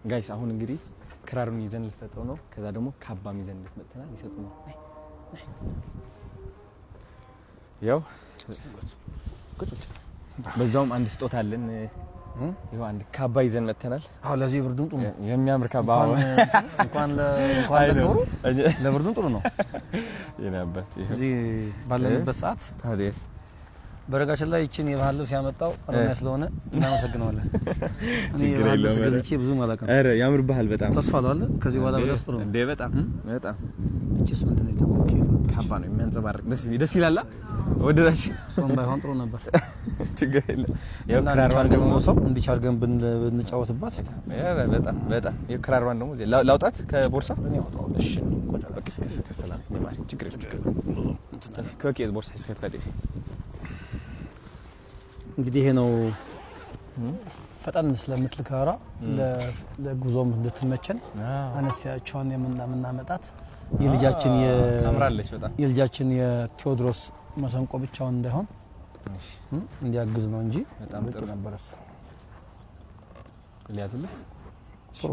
Guys፣ አሁን እንግዲህ ክራሩን ይዘን ልሰጠው ነው። ከዛ ደግሞ ካባም ይዘን መጥተናል። ሊሰጡ ነው። ያው በዛውም አንድ ስጦታ አለን። ይኸው አንድ ካባ ይዘን መጥተናል። አዎ፣ ለዚህ ብርዱም ጥሩ ነው። የሚያምር ካባ። እንኳን ለክብሩ ለብርዱም ጥሩ ነው። የኔ አባት። እዚህ ባለንበት ሰዓት ታዲያስ። በነገራችን ላይ ይችን የባህል ልብስ ያመጣው ኦሮሚያ ስለሆነ እናመሰግነዋለን። እኔ ችግር የባህል ልብስ የለውም። ገዝቼ ብዙም አላውቅም። ኧረ ያምርብሃል በጣም። ተስፋ አለው አይደል? ከዚህ በኋላ ብለብስ ጥሩ ነው። እንዴ፣ በጣም በጣም። እቺስ ምንድን ነው የተባለው? ከየት መጣች? ካባ ነው የሚያንጸባርቅ። ደስ ይላል። ወደዳች። ጾም ባይሆን ጥሩ ነበር። ችግር የለም። ያው እና ክራሯን እንዲች አድርገን ደግሞ ሰው እንዲች አድርገን ብንጫወትባት። በጣም በጣም። የክራሯን ደግሞ እዚህ ላውጣት ከቦርሳ። እኔ አወጣዋለሁ። እሺ፣ በቃ ከፍ ከፍ ችግር የለም፣ ችግር የለም። ከኬዝ ቦርሳ ይስከት ከዲ። እንግዲህ ይሄ ነው። ፈጠን ስለምትል ክራሯ ለጉዞም እንድትመቸን አነስ ያቸውን የምናመጣት የልጃችን ታምራለች በጣም። የልጃችን የቴዎድሮስ መሰንቆ ብቻውን እንዳይሆን እንዲያግዝ ነው እንጂ በጣም በቂ ጥሩ። ነበር እሱ። ሊያዝልህ። ጥሩ።